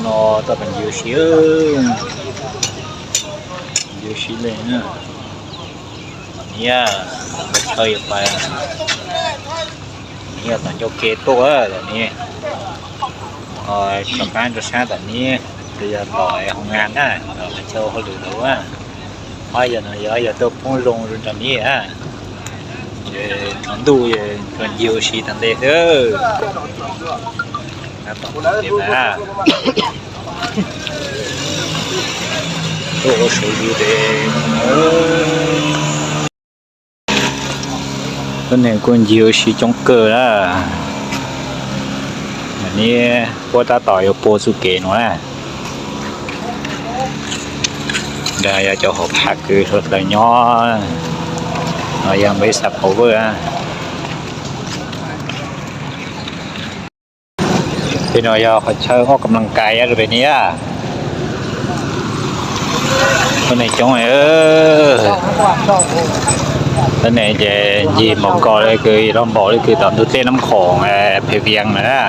Toj pas ncig ua si, ncig ua si le na. Niam, chaw yuav pais, niam tom ncauj ke tuaj tom niam, rov qab rau sab tom niam, yog tom hoo nga na, tom qhov chaw hauj lwm ntawd. Ob yog no yog yog tuaj poob zoo rau niam, ces tsaus ntuj tsuas ncig ua si tag nte xwb. Tuaj ua si li es, tuab neeg kuj ncig ua si coob kawg na. Niam, puab tab tom yuav pua txuj kev no na. Yog cov hauv phaj kws suav dlawg nyob, no yog npeb xav pov vwj. Tej no yog qhov chaw ob kam las kais rau pem ni. Tuab neeg coob, tuab neeg ces ncig npaum nkaus li kws, los npaum li kws tom ntug dlej Nab Khoom, Phe Vias na.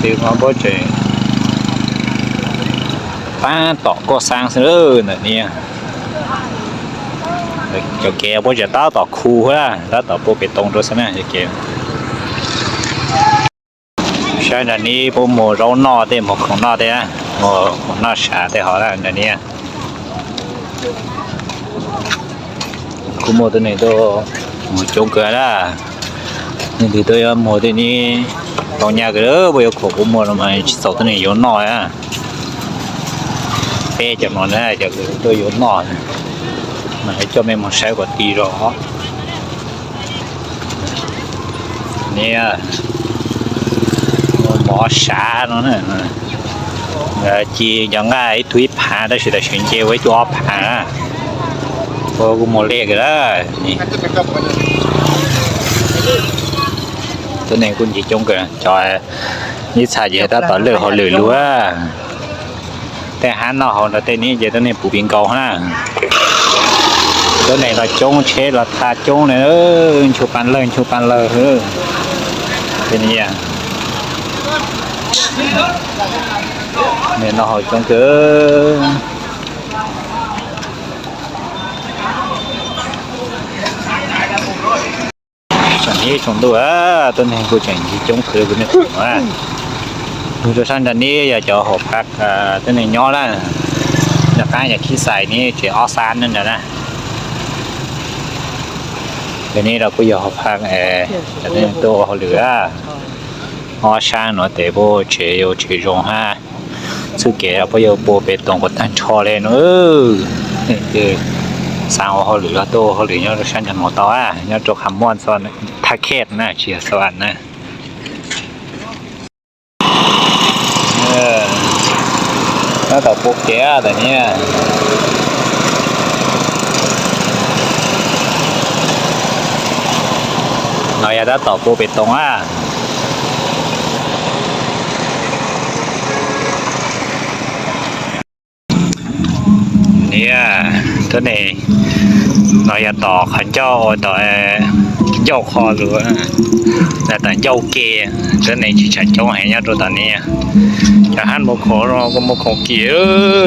Twb muab puab tseem pab tom koj xaab xwb ntawm ni. Cov kev puab tseem tab tom khu, tab tom pua pem toos rau xwb na. Saib nram ni puab muag zaub noj tej, muag khoom noj tej, muag khoom noj sav tej hov nram ni. Kuj muaj tuab neeg tuaj muag coob kawg na. Leej twg tuaj yuav muag tej ni, tau nyaj kawg, puab yuav khoom kuv muag no mas tsis txaus tuab neeg yuav noj. Peb cov no na, cov kws tuaj yuav noj, mas coj mej moog saib kom ti zog. Ni, mov sav no na, ci cov nqaj ib tug ib phav tab sis tam sim nce ua ib tug ob phav. Ua kuj muag lej kawg lawm. Tuab neeg kuj ncig coob kawg, cov ib txha ces tab tom lawj hauj lwm lug. Tej hab noj haus nrog tej ni ces tuab neeg puv pim nkaus na. Tuab neeg los coob, tsheb los tha coob na, nchuav pab lawg, nchuav pab lawg. Tej ni, noj haus coob kawg. Tsaus ntuj, tuab neeg kuj tseem ncig coob kawg kuv nej pom na. Mus rau sab nram ni yog cov hauv phaj tuab neeg nyob na. Nram qab yog khib xais ni, tsev ob xab na nram na. Yog ni los kuj yog hauv phaj, cov tuab neeg tuaj ua hauj lwm. Ob sab no tes puab tsev yau tsev zoo hab. Txuj kev puab yuav pua pem toos kom tag nrho le no. Xav ua hauj lwm los tuaj ua hauj lwm nyob rau sab nraud mus tau, nyob rau qhov muaj thaj khet na, tsis yog xav na. Tab tom pua kev tam ni. No yog tab tom pua pem toos a. Ni, tuab neeg no yog tom qhov ncauj ua tom ncauj qho lug, tom ncauj ke, tuab neeg tsis tshua coob heev nyob rau tom ni. Yog hab mus khoom no kuj mus khoom kim,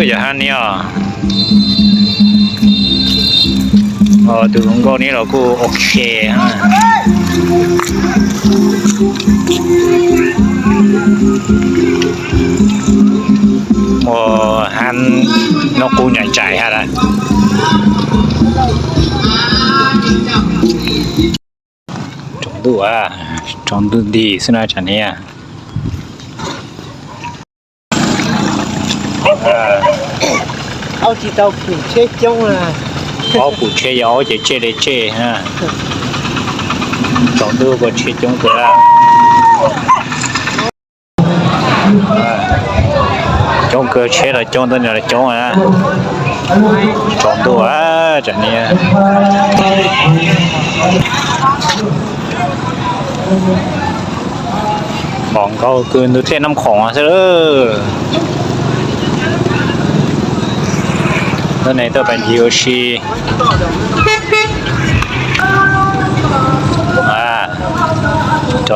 yog hab ni os. Tus hluas nkauj ni los kuj ok. Mus hab noj qub nyob ntsais hab lawm. Tsaus ntuj, tsaus ntuj nti xwb na tsam ni. Aub tsis tau pum tsheb coob, aub pum tsheb yog aub ces tsej li tsej. Tsaus ntuj kuj tsheb coob kawg. Coob kawg, tsheb los coob, tuab neeg los coob. Tsaus ntuj tsam ni. Pom nkaus kws ntug dlej Nab Khoom xwb. Tuab neeg tuaj pab ncig ua si.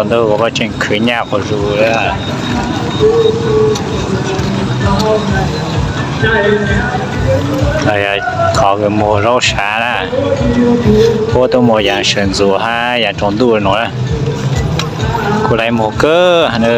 Ntawd koj tseem khwv nyaj quas zus. Qhov kws muag zaub sav na, puab tuaj muag yaav sawv ntxuav hab yaav tsaus ntuj no na. Kuj laiv muag kawg na.